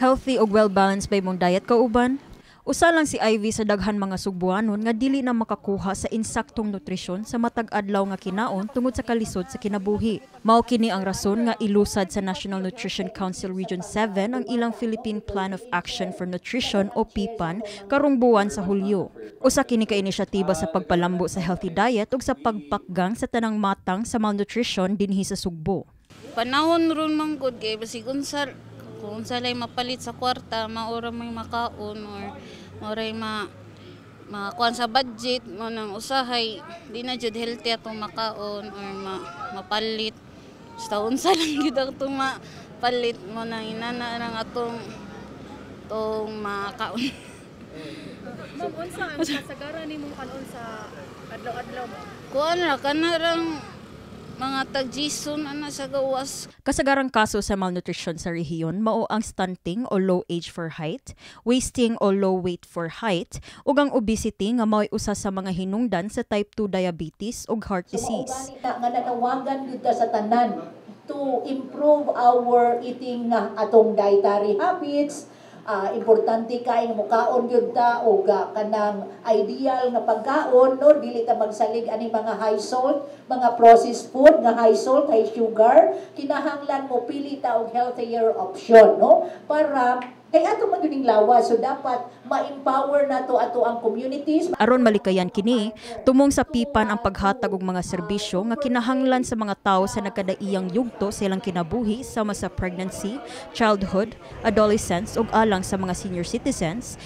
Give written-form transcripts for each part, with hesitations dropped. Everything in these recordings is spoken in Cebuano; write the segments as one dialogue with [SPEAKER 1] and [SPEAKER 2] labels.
[SPEAKER 1] Healthy ug well-balanced ba imong diet, kauban? Usa lang si Ivy sa daghan mga Sugbuanon nga dili na makakuha sa insaktong nutrisyon sa matag adlaw nga kinaon tungod sa kalisod sa kinabuhi. Mao kini ang rason nga ilusad sa National Nutrition Council Region 7 ang ilang Philippine Plan of Action for Nutrition o PPAN karong buwan sa Hulyo. Usa kini ka inisyatiba sa pagpalambo sa healthy diet ug sa pagpakgang sa tanang matang sa malnutrition dinhi sa Sugbo.
[SPEAKER 2] Panahon ron man gud kay basig unsa kung unsa lay mapalit sa kwarta, mao ra may makaon or mao ma makakuan sa budget mo nang usahay di na jud healthy atong makaon or mapalit. Basta unsa lang gyud atong mapalit mo nang inana lang atong tong makaon.
[SPEAKER 3] Ma'am, unsa ang kasagaran nimong kanon sa adlaw-adlaw mo?
[SPEAKER 2] Kuan ra kanarang mga tag-jison ana sa gawas.
[SPEAKER 1] Kasagarang kaso sa malnutrition sa rehiyon mao ang stunting o low age for height, wasting o low weight for height, ug ang obesity nga mao'y usa sa mga hinungdan sa type 2 diabetes ug heart
[SPEAKER 4] So, mao
[SPEAKER 1] disease.
[SPEAKER 4] gani na nga nanawagan gyud ta sa tanan to improve our eating nga atong dietary habits. Importante kay nga mukaon gyud ta og kanang ideal nga pagkaon, no? Dili ta magsalig ani mga high salt, mga processed food nga high salt, high sugar. Kinahanglan mo pili ta og healthier option, no, para kay ato man gyud ning lawas. So dapat ma-empower nato ato ang communities.
[SPEAKER 1] Aron malikayan kini, tumong sa PPAN ang paghatag og mga serbisyo nga kinahanglan sa mga tawo sa nagkadaiyang yugto sa ilang kinabuhi sama sa pregnancy, childhood, adolescence ug alang sa mga senior citizens.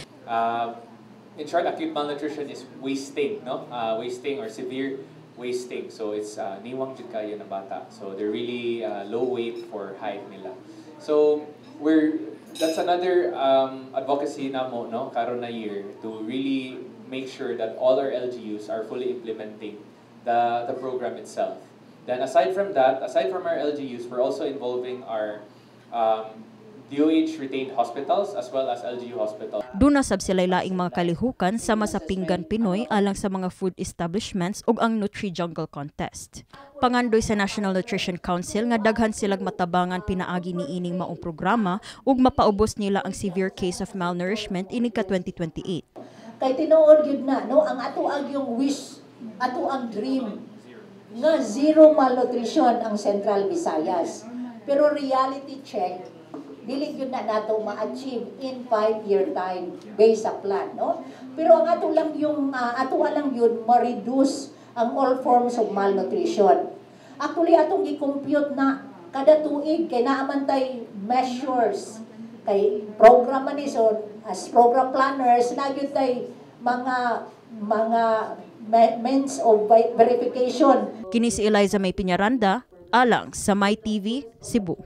[SPEAKER 5] In short, acute malnutrition is wasting, no? Wasting or severe wasting. So it's niwang jud kayo na bata. So they're really low weight for height nila. So we're that's another advocacy namo, no, karon na year, to really make sure that all our LGUs are fully implementing the program itself. Then aside from that, aside from our LGUs, we're also involving our DOH retained hospitals as well as LGU hospitals.
[SPEAKER 1] Duna sab sila laing mga kalihukan sama sa Pinggan Pinoy alang sa mga food establishments ug ang Nutri Jungle Contest. Pangandoy sa National Nutrition Council nga daghan silag matabangan pinaagi niining maong programa ug mapaubos nila ang severe case of malnourishment inig ka 2028.
[SPEAKER 4] Kay tinuod gyud na, no, ang ato ang yung wish, ato ang dream nga zero malnutrition ang Central Visayas. Pero reality check, dili gyud na nato ma-achieve in 5-year time based sa plan, no? Pero ang ato lang yung ato lang yun ma-reduce ang all forms of malnutrition. Actually, atong gi-compute na kada tuig kay naa man tay measures kay program man ni. So as program planners, naa gyud tay mga means of verification.
[SPEAKER 1] Kini si Eliza May Piñaranda alang sa My TV Cebu.